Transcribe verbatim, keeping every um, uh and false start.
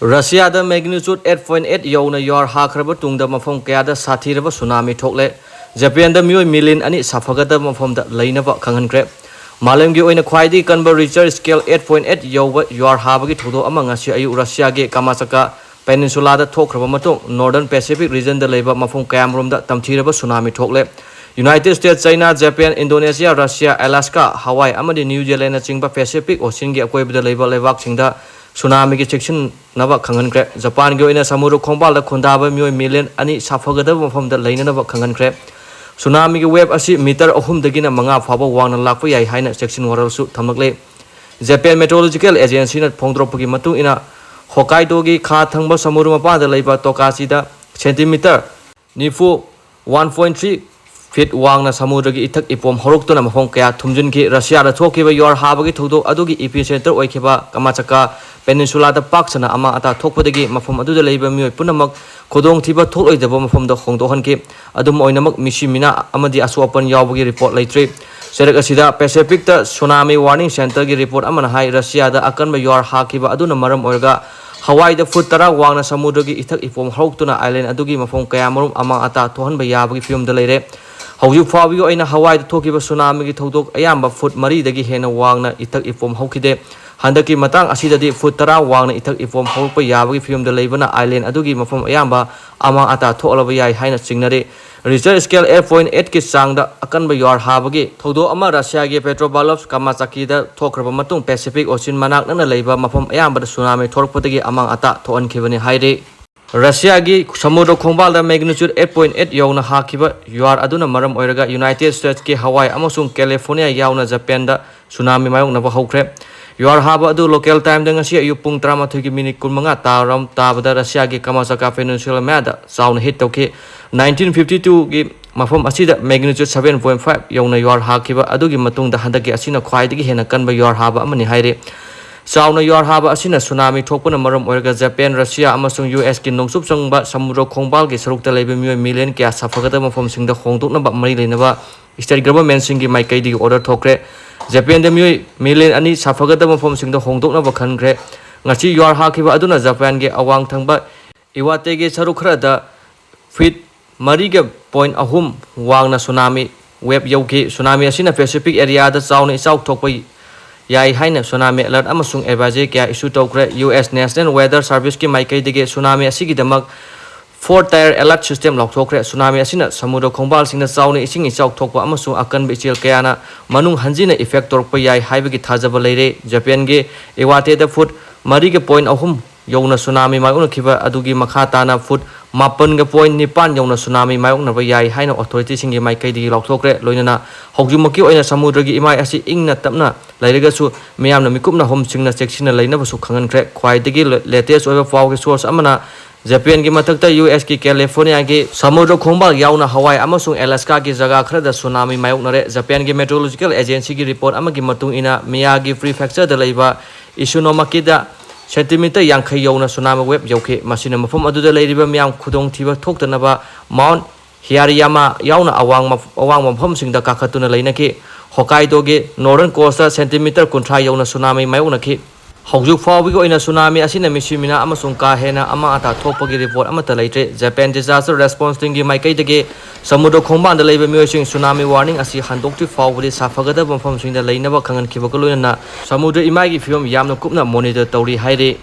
ꯔꯁꯤꯌꯥꯗ magnitude eight point eight ꯌꯧꯅ ꯌꯨꯍꯥꯔ ꯍꯥꯈ꯭ꯔꯕ ꯇꯨꯡꯗ ꯃꯐꯝ ꯀꯌꯥꯗ ꯁꯥꯊꯤꯔꯕ ꯁꯨꯅꯥꯃꯤ ꯊꯣꯛꯂꯦ꯫ ꯖꯄꯥꯟꯗ ꯃꯤꯑꯣꯏ ꯃꯤꯂꯤꯌꯟ ꯑꯅꯤ ꯁꯥꯐꯒꯗꯕ ꯃꯐꯝꯗ ꯂꯩꯅꯕ ꯈꯪꯍꯟꯈ꯭ꯔꯦ꯫ ꯃꯥꯂꯦꯝꯒꯤ ꯑꯣꯏꯅ ꯈ꯭ꯋꯥꯏꯗꯒꯤ ꯀꯟꯕ Richter scale eight point eight ꯌꯧꯕ ꯌꯨꯍꯥꯔ ꯍꯥꯕꯒꯤ ꯊꯧꯗꯣꯛ ꯑꯃ ꯉꯁꯤ ꯑꯌꯨꯛ ꯔꯁꯤꯌꯥꯒꯤ ꯀꯥꯃꯥꯆꯀꯥ Peninsula ꯗ ꯊꯣꯛꯈ꯭ꯔꯕ ꯃꯇꯨꯡ Northern Pacific region ꯗ ꯂꯩꯕ ꯃꯐꯝ ꯀꯌꯥꯃꯔꯨꯝꯗ ꯇꯝꯊꯤꯔꯕ tsunami ꯊꯣꯛꯂꯦ꯫ United States, China, Japan, Indonesia, Russia, Alaska, Hawaii ꯑꯃꯗꯤ New Zealand ꯅꯆꯤꯡꯕ Pacific Ocean ꯒꯤ ꯑꯀꯣꯏꯕꯗ ꯂꯩꯕ ꯂꯩꯕꯥꯛꯁꯤꯡꯗ ꯁꯨꯅꯥꯃꯤꯒꯤ ꯆꯦꯛꯁꯤꯟꯅꯕ ꯈꯪꯍꯟꯈ꯭ꯔꯦ꯫ ꯖꯄꯥꯟꯒꯤ ꯑꯣꯏꯅ ꯁꯃꯨꯗ꯭ꯔ ꯈꯣꯡꯕꯥꯜꯗ ꯈꯨꯟꯗꯥꯕ ꯃꯤꯑꯣꯏ ꯃꯤꯂꯤꯌꯟ ꯑꯅꯤ ꯁꯥꯐꯒꯗꯕ ꯃꯐꯝꯗ ꯂꯩꯅꯅꯕ ꯈꯪꯍꯟꯈ꯭ꯔꯦ꯫ ꯁꯨꯅꯥꯃꯤꯒꯤ wave ꯑꯁꯤ ꯃꯤꯇꯔ ꯑꯍꯨꯝꯗꯒꯤꯅ ꯃꯉꯥ ꯐꯥꯎꯕ ꯋꯥꯡꯅ ꯂꯥꯛꯄ ꯌꯥꯏ ꯍꯥꯏꯅ ꯆꯦꯛꯁꯤꯟ ꯋꯥꯔꯣꯜꯁꯨ ꯊꯝꯂꯛꯂꯦ꯫ Japan Meteorological Agency ꯅ ꯐꯣꯡꯗꯣꯔꯛꯄꯒꯤ ꯃꯇꯨꯡ ꯏꯟꯅ, ꯍꯣꯀꯥꯏꯗꯣꯒꯤ ꯈꯥ ꯊꯪꯕ ꯁꯃꯨꯗ꯭ꯔ ꯃꯄꯥꯟꯗ ꯂꯩꯕ ꯇꯣꯀꯥꯆꯤꯗ ꯁꯦꯟꯇꯤꯃꯤꯇꯔ ꯅꯤꯐꯨ, one point three feet ꯋꯥꯡꯅ ꯁꯃꯨꯗ꯭ꯔꯒꯤ ꯏꯊꯛ ꯏꯄꯣꯝ ꯍꯧꯔꯛꯇꯨꯅ ꯃꯐꯝ ꯀꯌꯥ ꯊꯨꯝꯖꯤꯟꯈꯤ꯫ ꯔꯁꯤꯌꯥꯗ ꯊꯣꯛꯈꯤꯕ ꯌꯨꯍꯥꯔ ꯍꯥꯕꯒꯤ ꯊꯧꯗꯣꯛ ꯑꯗꯨꯒꯤ epicenter ꯑꯣꯏꯈꯤꯕ ꯀꯥꯃꯥꯆꯀꯥ Peninsula ꯗ ꯄꯥꯛ ꯁꯟꯅ ꯑꯃꯥꯡ ꯑꯇꯥ ꯊꯣꯛꯄꯗꯒꯤ ꯃꯐꯝ ꯑꯗꯨꯗ ꯂꯩꯕ ꯃꯤꯑꯣꯏ ꯄꯨꯝꯅꯃꯛ ꯈꯨꯗꯣꯡꯊꯤꯕ ꯊꯣꯛꯂꯣꯏꯗꯕ ꯃꯐꯝꯗ ꯍꯣꯡꯗꯣꯛꯍꯟꯈꯤ꯫ ꯑꯗꯨꯝ ꯑꯣꯏꯅꯃꯛ, ꯃꯤꯁꯤ ꯃꯤꯅꯥ ꯑꯃꯗꯤ ꯑꯁꯣꯛ ꯑꯄꯟ ꯌꯥꯎꯕꯒꯤ ꯔꯤꯄꯣꯔꯠ ꯂꯩꯇ꯭ꯔꯤ꯫ ꯆꯩꯔꯛ ꯑꯁꯤꯗ Pacific ꯇ Tsunami Warning Center ꯒꯤ ꯔꯤꯄꯣꯔꯠ ꯑꯃꯅ ꯍꯥꯏ, ꯔꯁꯤꯌꯥꯗ ꯑꯀꯟꯕ ꯌꯨꯍꯥꯔ ꯍꯥꯈꯤꯕ ꯑꯗꯨꯅ ꯃꯔꯝ ꯑꯣꯏꯔꯒ ꯍꯋꯥꯏꯗ ꯐꯨꯠ ꯇꯔꯥ ꯋꯥꯡꯅ ꯁꯃꯨꯗ꯭ꯔꯒꯤ ꯏꯊꯛ ꯏꯄꯣꯝ ꯍꯧꯔꯛꯇꯨꯅ island ꯑꯗꯨꯒꯤ ꯃꯐꯝ ꯀꯌꯥꯃꯔꯨꯝ ꯑꯃꯥꯡ ꯑꯇꯥ ꯊꯣꯛꯍꯟꯕ ꯌꯥꯕꯒꯤ ꯐꯤꯕꯝꯗ ꯂꯩꯔꯦ꯫ ꯍꯧꯖꯤꯛ ꯐꯥꯎꯕꯒꯤ ꯑꯣꯏꯅ ꯍꯋꯥꯏꯗ ꯊꯣꯛꯈꯤꯕ ꯁꯨꯅꯥꯃꯤꯒꯤ ꯊꯧꯗꯣꯛ ꯑꯌꯥꯝꯕ ꯐꯨꯠ ꯃꯔꯤꯗꯒꯤ ꯍꯦꯟꯅ ꯋꯥꯡꯅ ꯏꯊꯛ ꯏꯄꯣꯝ ꯍꯧꯈꯤꯗꯦ꯫ ꯍꯟꯗꯛꯀꯤ ꯃꯇꯥꯡ ꯑꯁꯤꯗꯗꯤ ꯐꯨꯠ ꯇꯔꯥ ꯋꯥꯡꯅ ꯏꯊꯛ ꯏꯄꯣꯝ ꯍꯧꯔꯛꯄ ꯌꯥꯕꯒꯤ ꯐꯤꯕꯝꯗ ꯂꯩꯕꯅ island ꯑꯗꯨꯒꯤ ꯃꯐꯝ ꯑꯌꯥꯝꯕ ꯑꯃꯥꯡ ꯑꯇꯥ ꯊꯣꯛꯍꯜꯂꯕ ꯌꯥꯏ ꯍꯥꯏꯅ ꯆꯤꯡꯅꯔꯤ꯫ Richter scale eight point eight ꯀꯤ ꯆꯥꯡꯗ ꯑꯀꯟꯕ ꯌꯨꯍꯥꯔ ꯍꯥꯕꯒꯤ ꯊꯧꯗꯣꯛ ꯑꯃ ꯔꯁꯤꯌꯥꯒꯤ Petropavlovsk ꯀꯥꯃꯥꯆꯀꯤꯗ ꯊꯣꯛꯈ꯭ꯔꯕ ꯃꯇꯨꯡ, Pacific Ocean ꯃꯅꯥꯛ ꯅꯛꯅ ꯂꯩꯕ ꯃꯐꯝ ꯑꯌꯥꯝꯕꯗ ꯁꯨꯅꯥꯃꯤ ꯊꯣꯔꯛꯄꯗꯒꯤ ꯑꯃꯥꯡ ꯑꯇꯥ ꯊꯣꯛꯍꯟꯈꯤꯕꯅꯤ ꯍꯥꯏꯔꯤ꯫ ꯔꯁꯤꯌꯥꯒꯤ ꯁꯃꯨꯗ꯭ꯔ ꯈꯣꯡꯕꯥꯜꯗ magnitude eight point eight ꯌꯧꯅ ꯍꯥꯈꯤꯕ ꯌꯨꯍꯥꯔ ꯑꯗꯨꯅ ꯃꯔꯝ ꯑꯣꯏꯔꯒ United States ꯀꯤ Hawaii ꯑꯃꯁꯨꯡ California ꯌꯥꯎꯅ ꯖꯄꯥꯟꯗ ꯁꯨꯅꯥꯃꯤ ꯃꯥꯌꯣꯛꯅꯕ ꯍꯧꯈ꯭ꯔꯦ꯫ ꯌꯨꯍꯥꯔ ꯍꯥꯕ ꯑꯗꯨ local time ꯗ ꯉꯁꯤ ꯑꯌꯨꯛ ꯄꯨꯡ ꯇꯔꯥꯃꯥꯊꯣꯏꯒꯤ ꯃꯤꯅꯤꯠ ꯀꯨꯟꯃꯉꯥ ꯇꯥꯔꯝ ꯇꯥꯕꯗ ꯔꯁꯤꯌꯥꯒꯤ ꯀꯥꯃꯥꯆꯀꯥ Peninsula ꯃꯌꯥꯗ ꯆꯥꯎꯅ hit ꯇꯧꯈꯤ꯫ Nineteen fifty two ꯒꯤ ꯃꯐꯝ ꯑꯁꯤꯗ magnitude seven point five ꯌꯧꯅ ꯌꯨꯍꯥꯔ ꯍꯥꯈꯤꯕ ꯑꯗꯨꯒꯤ ꯃꯇꯨꯡꯗ ꯍꯟꯗꯛꯀꯤ ꯑꯁꯤꯅ ꯈ꯭ꯋꯥꯏꯗꯒꯤ ꯍꯦꯟꯅ ꯀꯟꯕ ꯌꯨꯍꯥꯔ ꯍꯥꯕ ꯑꯃꯅꯤ ꯍꯥꯏꯔꯤ꯫ ꯆꯥꯎꯅ ꯌꯨꯍꯥꯔ ꯍꯥꯕ ꯑꯁꯤꯅ ꯁꯨꯅꯥꯃꯤ ꯊꯣꯛꯄꯅ ꯃꯔꯝ ꯑꯣꯏꯔꯒ ꯖꯄꯥꯟ, ꯔꯁꯤꯌꯥ ꯑꯃꯁꯨꯡ ꯌꯨ ꯑꯦꯁ ꯀꯤ ꯅꯣꯡꯆꯨꯞ ꯆꯪꯕ ꯁꯃꯨꯗ꯭ꯔ ꯈꯣꯡꯕꯥꯜꯒꯤ ꯁꯔꯨꯛꯇ ꯂꯩꯕ ꯃꯤꯑꯣꯏ ꯃꯤꯂꯤꯌꯟ ꯀꯌꯥ ꯁꯥꯐꯒꯗꯕ ꯃꯐꯝꯁꯤꯡꯗ ꯍꯣꯡꯗꯣꯛꯅꯕ ꯃꯔꯤ ꯂꯩꯅꯕ state government ꯁꯤꯡꯒꯤ ꯃꯥꯏꯀꯩꯗꯒꯤ order ꯊꯣꯛꯈ꯭ꯔꯦ꯫ ꯖꯄꯥꯟꯗ ꯃꯤꯑꯣꯏ ꯃꯤꯂꯤꯌꯟ ꯑꯅꯤ ꯁꯥꯐꯒꯗꯕ ꯃꯐꯝꯁꯤꯡꯗ ꯍꯣꯡꯗꯣꯛꯅꯕ ꯈꯟꯈ꯭ꯔꯦ꯫ ꯉꯁꯤ ꯌꯨꯍꯥꯔ ꯍꯥꯈꯤꯕ ꯑꯗꯨꯅ ꯖꯄꯥꯟꯒꯤ ꯑꯋꯥꯡ ꯊꯪꯕ ꯏꯋꯥꯇꯦꯒꯤ ꯁꯔꯨꯛ ꯈꯔꯗ ꯐꯤꯠ ꯃꯔꯤꯒ ꯄꯣꯏꯟ ꯑꯍꯨꯝ ꯋꯥꯡꯅ ꯁꯨꯅꯥꯃꯤ ꯋꯦꯞ ꯌꯧꯈꯤ꯫ ꯁꯨꯅꯥꯃꯤ ꯑꯁꯤꯅ ꯄꯦꯁꯤꯐꯤꯛ ꯑꯦꯔꯤꯌꯥꯗ ꯆꯥꯎꯅ ꯏꯆꯥꯎ ꯊꯣꯛꯄ ꯌꯥꯏ ꯍꯥꯏꯅ ꯁꯨꯅꯥꯃꯤ ꯑꯦꯂꯔꯠ ꯑꯃꯁꯨꯡ ꯑꯦꯗꯚꯥꯏꯖꯔꯤ ꯀꯌꯥ ꯏꯁꯨ ꯇꯧꯈ꯭ꯔꯦ꯫ ꯌꯨ ꯑꯦꯁ National Weather Serviceꯀꯤ ꯃꯥꯏꯀꯩꯗꯒꯤ ꯁꯨꯅꯥꯃꯤ ꯑꯁꯤꯒꯤꯗꯃꯛ four tyre alert system ꯂꯥꯎꯊꯣꯛꯈ꯭ꯔꯦ꯫ Tsunami ꯑꯁꯤꯅ ꯁꯃꯨꯗ꯭ꯔ ꯈꯣꯡꯕꯥꯜꯁꯤꯡꯗ ꯆꯥꯎꯅ ꯏꯁꯤꯡ ꯏꯆꯥꯎ ꯊꯣꯛꯄ ꯑꯃꯁꯨꯡ ꯑꯀꯟꯕ ꯏꯆꯦꯜ ꯀꯌꯥꯅ ꯃꯅꯨꯡ ꯍꯟꯖꯤꯟꯅ ꯏꯐꯦꯛ ꯇꯧꯔꯛꯄ ꯌꯥꯏ ꯍꯥꯏꯕꯒꯤ ꯊꯥꯖꯕ ꯂꯩꯔꯦ꯫ ꯖꯄꯥꯟꯒꯤ ꯏꯋꯥꯇꯦꯗ ꯐꯨꯠ ꯃꯔꯤꯒ ꯄꯣꯏꯟ ꯑꯍꯨꯝ ꯌꯧꯅ ꯁꯨꯅꯥꯃꯤ ꯃꯥꯌꯣꯛꯅꯈꯤꯕ ꯑꯗꯨꯒꯤ ꯃꯈꯥ ꯇꯥꯅ ꯐꯨꯠ ꯃꯥꯄꯟꯒ ꯄꯣꯏꯟ ꯅꯤꯄꯥꯟ ꯌꯧꯅ ꯁꯨꯅꯥꯃꯤ ꯃꯥꯌꯣꯛꯅꯕ ꯌꯥꯏ ꯍꯥꯏꯅ ꯑꯣꯊꯣꯔꯤꯇꯤꯁꯤꯡꯒꯤ ꯃꯥꯏꯀꯩꯗꯒꯤ ꯂꯥꯎꯊꯣꯛꯈ꯭ꯔꯦ꯫ ꯂꯣꯏꯅꯅ ꯍꯧꯖꯤꯛꯃꯛꯀꯤ ꯑꯣꯏꯅ ꯁꯃꯨꯗ꯭ꯔꯒꯤ ꯏꯃꯥꯏ ꯑꯁꯤ ꯏꯪꯅ ꯇꯞꯅ ꯂꯩꯔꯒꯁꯨ ꯃꯤꯌꯥꯝꯅ ꯃꯤꯀꯨꯞꯅ ꯍꯣꯝꯁꯤꯡꯅ ꯆꯦꯛꯁꯤꯟꯅ ꯂꯩꯅꯕꯁꯨ ꯈꯪꯍꯟꯈ꯭ꯔꯦ꯫ ꯈ꯭ꯋꯥꯏꯗꯒꯤ ꯂꯦꯇꯦꯁ ꯑꯣꯏꯕ ꯄꯥꯎꯒꯤ ꯁꯣꯔꯁ ꯑꯃꯅ ꯖꯄꯥꯟꯒꯤ ꯃꯊꯛꯇ ꯌꯨ ꯑꯦꯁꯀꯤ ꯀꯦꯂꯤꯐꯣꯔꯅꯤꯌꯥꯒꯤ ꯁꯃꯨꯗ꯭ꯔ ꯈꯣꯡꯕꯥꯜ ꯌꯥꯎꯅ ꯍꯋꯥꯏ ꯑꯃꯁꯨꯡ ꯑꯦꯂꯥꯁꯀꯥꯒꯤ ꯖꯒꯥ ꯈꯔꯗ ꯁꯨꯅꯥꯃꯤ ꯃꯥꯌꯣꯛꯅꯔꯦ꯫ ꯖꯄꯥꯟꯒꯤ ꯃꯦꯇ꯭ꯔꯣꯂꯣꯖꯤꯀꯦꯜ ꯑꯦꯖꯦꯟꯁꯤꯒꯤ ꯔꯤꯄꯣꯔꯠ ꯑꯃꯒꯤ ꯃꯇꯨꯡ ꯏꯟꯅ ꯃꯤꯌꯥꯒꯤ ꯄ꯭ꯔꯤꯐꯦꯛꯆꯔꯗ ꯂꯩꯕ ꯏꯁꯨꯅꯣꯃꯥꯀꯤꯗ ꯁꯦꯟꯇꯤꯃꯤꯇꯔ ꯌꯥꯡꯈꯩ ꯌꯧꯅ ꯁꯨꯅꯥꯃꯤ ꯋꯦꯞ ꯌꯧꯈꯤ꯫ ꯃꯁꯤꯅ ꯃꯐꯝ ꯑꯗꯨꯗ ꯂꯩꯔꯤꯕ ꯃꯤꯌꯥꯝ ꯈꯨꯗꯣꯡꯊꯤꯕ ꯊꯣꯛꯇꯅꯕ ꯃꯥꯎꯟꯠ ꯍꯤꯌꯥꯔꯤꯌꯥꯃꯥ ꯌꯥꯎꯅ ꯑꯋꯥꯡ ꯃꯐ-, ꯑꯋꯥꯡꯕ ꯃꯐꯝꯁꯤꯡꯗ ꯀꯥꯈꯠꯇꯨꯅ ꯂꯩꯅꯈꯤ꯫ ꯍꯣꯀꯥꯏꯗꯣꯒꯤ ꯅꯣꯔꯗꯔꯟ ꯀꯣꯁꯇ ꯁꯦꯟꯇꯤꯃꯤꯇꯔ ꯀꯨꯟꯊ꯭ꯔꯥ ꯌꯧꯅ ꯁꯨꯅꯥꯃꯤ ꯃꯥꯌꯣꯛꯅꯈꯤ꯫ ꯍꯧꯖꯤꯛ ꯐꯥꯎꯕꯒꯤ ꯑꯣꯏꯅ ꯁꯨꯅꯥꯃꯤ ꯑꯁꯤꯅ ꯃꯤꯁꯤ ꯃꯤꯅꯥ ꯑꯃꯁꯨꯡ ꯀꯥ ꯍꯦꯟꯅ ꯑꯃꯥꯡ ꯑꯇꯥ ꯊꯣꯛꯄꯒꯤ ꯔꯤꯄꯣꯔꯠ ꯑꯃꯠꯇ ꯂꯩꯇ꯭ꯔꯤ꯫ ꯖꯄꯥꯟ ꯗꯤꯖꯥꯁꯇꯔ ꯔꯦꯁꯄꯣꯟꯁ ꯇꯤꯝꯒꯤ ꯃꯥꯏꯀꯩꯗꯒꯤ ꯁꯃꯨꯗ꯭ꯔ ꯈꯣꯡꯕꯥꯟꯗ ꯂꯩꯕ ꯃꯤꯑꯣꯏꯁꯤꯡ ꯁꯨꯅꯥꯃꯤ ꯋꯥꯔꯅꯤꯡ ꯑꯁꯤ ꯍꯟꯗꯣꯛꯇ꯭ꯔꯤ ꯐꯥꯎꯕꯗꯤ ꯁꯥꯐꯒꯗꯕ ꯃꯐꯝꯁꯤꯡꯗ ꯂꯩꯅꯕ ꯈꯪꯍꯟꯈꯤꯕꯒ ꯂꯣꯏꯅꯅ ꯁꯃꯨꯗ꯭ꯔ ꯏꯃꯥꯒꯤ ꯐꯤꯕꯝ ꯌꯥꯝꯅ ꯀꯨꯞꯅ ꯃꯣꯅꯤꯇꯔ ꯇꯧꯔꯤ ꯍꯥꯏꯔꯤ꯫